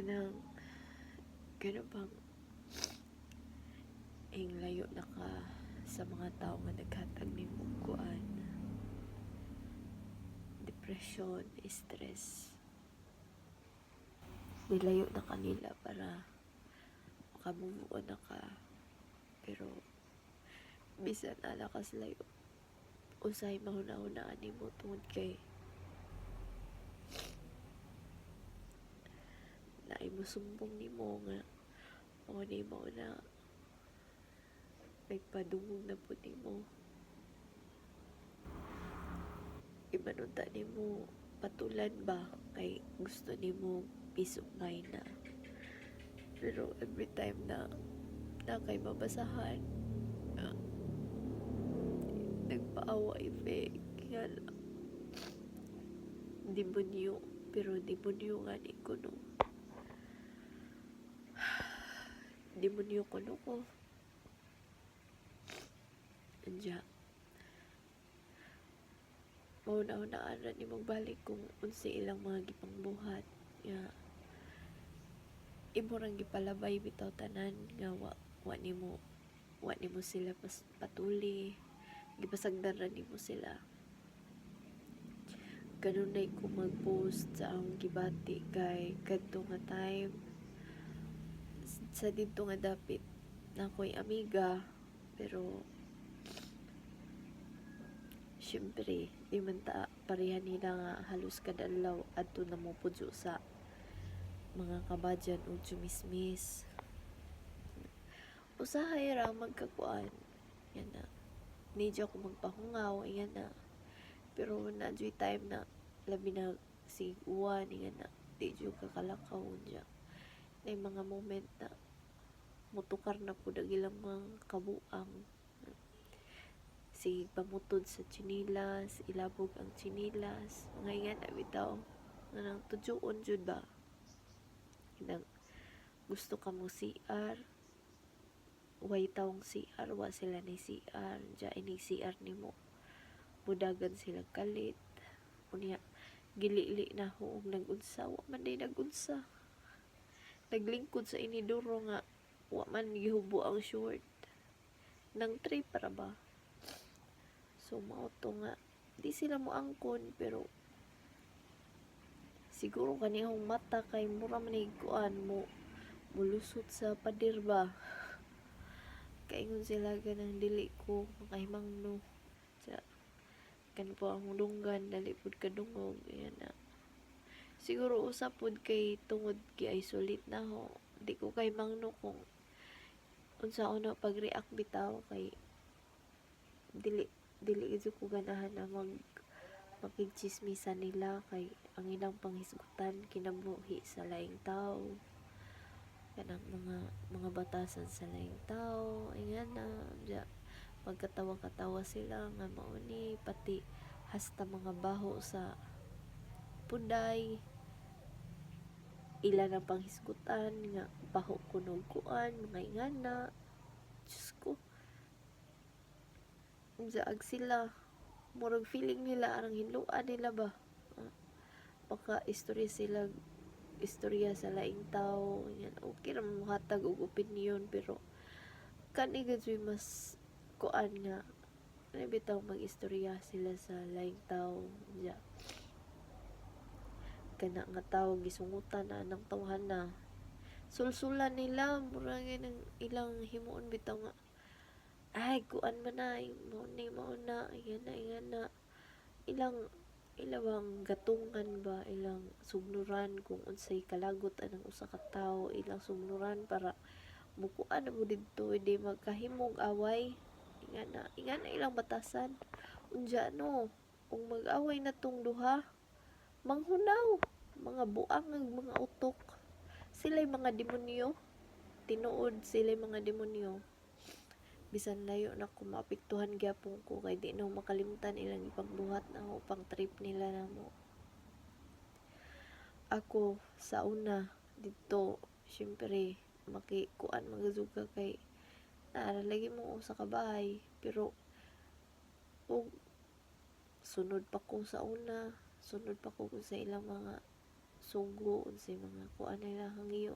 Kanang kana bang ing layo na ka sa mga tao nga naghatag nimo kuan, depression, stress. Nilayo na kanila para maka-move on na ka. Pero bisan ana ka sa layo, usahay mahuna-hunaan nimo tungod kay naay mosumbong nimo nga mao ni mao na nagpadungog na pud nimo. Iban unta nimo patulan ba kay gusto nimo peace of mind na. Pero every time na na kay mabasahan, nagpaawa effect nga demonyo, pero demonyo nga ni kuno. Demonyo kuno ko. Anja mahuna-hunaan ra nimong balik kung unsay ilang mga gipangbuhat nga imo rang gipalabay bitaw tanan nga wa nimo sila pas, patuli, gipasagdan ra nimo sila. Kanunay ko mag-post sa akong gibati kay kadto nga time sa didto nga dapit na ako'y amiga, pero syempre di man ta pareha nila nga halos kada adlaw adto na mo pudyo sa mga kabadyan o chumismis. Usahay ra magkakuan yan na nidya ko magpahungaw yan na, pero na time na labi na sig uwan yan na di jud kakalakaw. Unya na mga moment na motukar na pud ang ilang mga kabuang, sige pamutod sa tsinilas, ilabog ang tsinilas, mga ingana bitaw nang tujuon jud ba nang gusto ka mo CR, way tawong CR, wa sila ni CR dya, inig CR nimo mudagan sila kalit. Unya gilili na ho og nag-unsa, wa man day nag-unsa, naglingkod sa inidoro nga wa man gihubo ang short nang trip para ba. So mao to nga di sila mo angkon, pero siguro kanihong mata kay mura man kuan mo mulusot sa pader ba, kaingon sila ganang dili ko makahimangno sa kan po ang dunggan, dali pud kadungog. Ayan na siguro usa pud kay tungod gi-isolate na ho, di ko kay mangno kung unsa na pag-react bitaw kay dili dili gid ko ganahan na mag makigchismisan nila kay ang ilang panghisgutan kinabuhi sa laing tao, kanang mga batasan sa laing tao ingan na ja magkatawa-katawa sila nga mao ni, pati hasta mga baho sa punday ila nang panghisgutan nga baho kuno kuan, mga ingana. Diyos ko, zaag sila, murag feeling nila arang hinluan nila ba. Baka istorya sila istorya sa laing tao yan, okay ra mohatag og opinion, pero kani gud mas kuan nga ano bitaw mag-istorya sila sa laing tao ja, kana nga tao gisungutan na ng tawhan na sulsulan nila, murag ng ilang himuon bitaw nga ay kuan man na mao ni mao na ingan na ingan na ilang ilawang gatungan ba, ilang sugnuran kung unsay kalagot anang usa ka tawo, ilang sugnuran para mukuan na mo didto di magkahimog away, ingana ingana ilang batasan. Unya no kung mag-away na tong duha, manghunaw, mga buang ag mga utok, sila'y mga demonyo, tinuod sila'y mga demonyo. Bisan layo na ko, maapektuhan gyapon ko kay di na makalimtan ilang ipangbuhat na ako, pang trip nila namo. Ako sa una didto syempre makikuan magazuga kay naa lagi mo usa ka bahay, pero og sunod pa ko sa una, sunod pa ko sa ilang mga sugo, unsay mga kuan nila hangyo.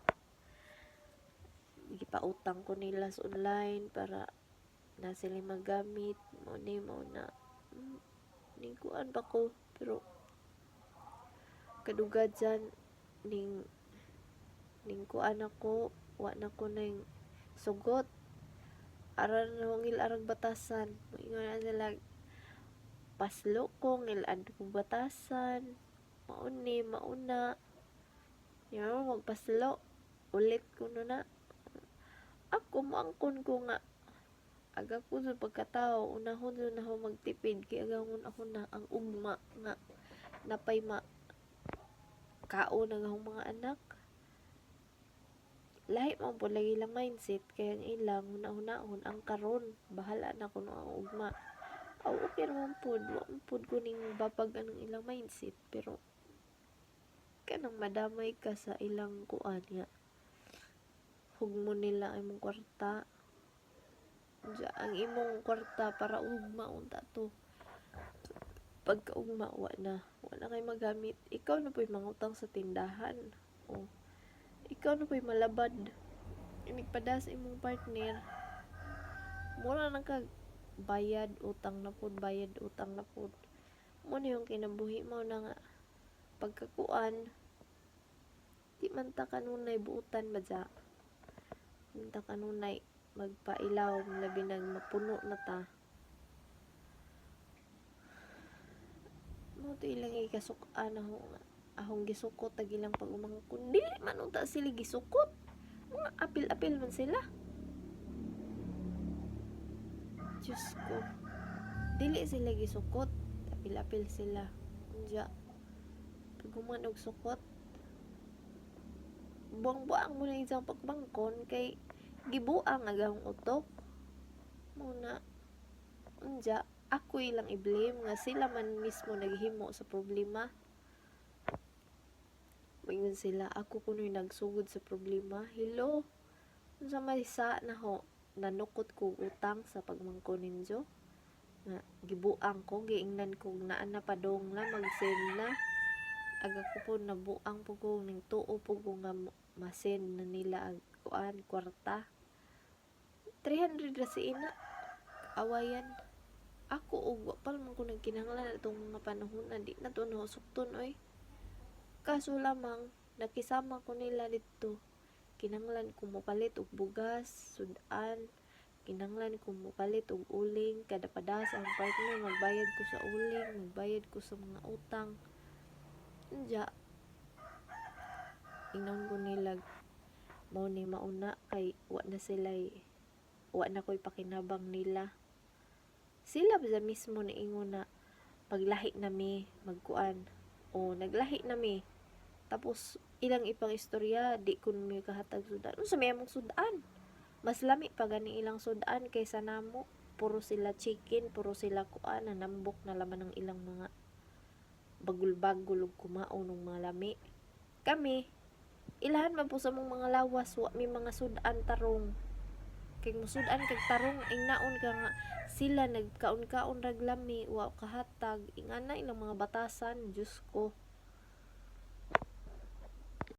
Gipautang ko nila sa online para na sila magamit mo ni mo na ning kuan pa ko, pero kadugad dyan ning ning kuan ako, wa na ko ning sugot. Aran na ngil arag batasan, moingon na sila paslo ko, ngilad ko batasan, mauni mauna. Yaw magpaslo ulit ko no na ako moangkon ko nga aga ko sa pagkatao, unahon jud nako magtipid kay agahon ako na ang ugma nga napay ma kaon ang akong mga anak. Lahi man pud lagi ilang mindset kay ang ilang huna-hunaon ang karon, bahala na kuno ang ugma. Aw, okay ra man pud, wa man pud ko ning babag anang ilang mindset, pero kanang madamay ka sa ilang kuan nga hugmon nila ang imong kwarta. Unsa ang imong kwarta para ugma unta to. Pagkaugma wa na kay magamit. Ikaw na po'y mangutang sa tindahan. O ikaw na po'y malabad. Inig padas imong partner, mura na kag bayad utang na pud, bayad utang na pud. Mo na yung kinabuhi mo na nga pagkakuan di man ta kanunay buutan ba dya. Di man ta kanunay magpailaw, labi nag mapuno na ta. Mo to ilang ikasuk-an ako nga akong gisukot tag ilang pag-umangkon. Dili man unta sila gisukot. Mga apil-apil man sila. Diyos ko. Dili sila gisukot. Apil-apil sila. Unja. Pag human og sukot, buang-buang mo na isang pagbangkon kay gibuang agahong utok. Muna, unja, ako ilang i-blame nga sila man mismo naghimo sa problema. Maingon sila, ako kuno'y nagsugod sa problema. Hello? Unsa may sa na ho, nanukot ko utang sa pagmangko ninyo? Nga, gibuang ko, giingnan ko naa na padong na, mag-send na. Aga ko po, nabuang po ko, ning tuo po ko nga masend na nila ang kuan, kwarta. 300 ra si ina. Awayan. Ako og wa pa man ko nagkinahanglan atong mga panahon na di na to sukton oy. Kaso lamang nakisama ko nila didto. Kinahanglan ko mopalit og bugas, sudan, kinahanglan ko mopalit og uling kada padas ang partner, magbayad ko sa uling, magbayad ko sa mga utang. Unya, ingnon ko nila mao ni mauna kay wa na sila, wa na ko'y pakinabang nila. Sila ba mismo niingon na paglahi na mi magkuan o naglahi na mi, tapos ilang ipang istorya di kun mi kahatag sudan. Unsa may among sudan? Mas lami pa gani ilang sudan kaysa namo. Puro sila chicken, puro sila kuan, nanambok na laman ng ilang mga bagul-bagul ug kumaon ng mga lami. Kami, ilahan man po sa mong mga lawas, wa mi mga sudan tarong. Kay musudan kag tarong, ingnaon ka nga sila nagkaon-kaon rag lami, wa kahatag, ingana ilang mga batasan, Diyos ko.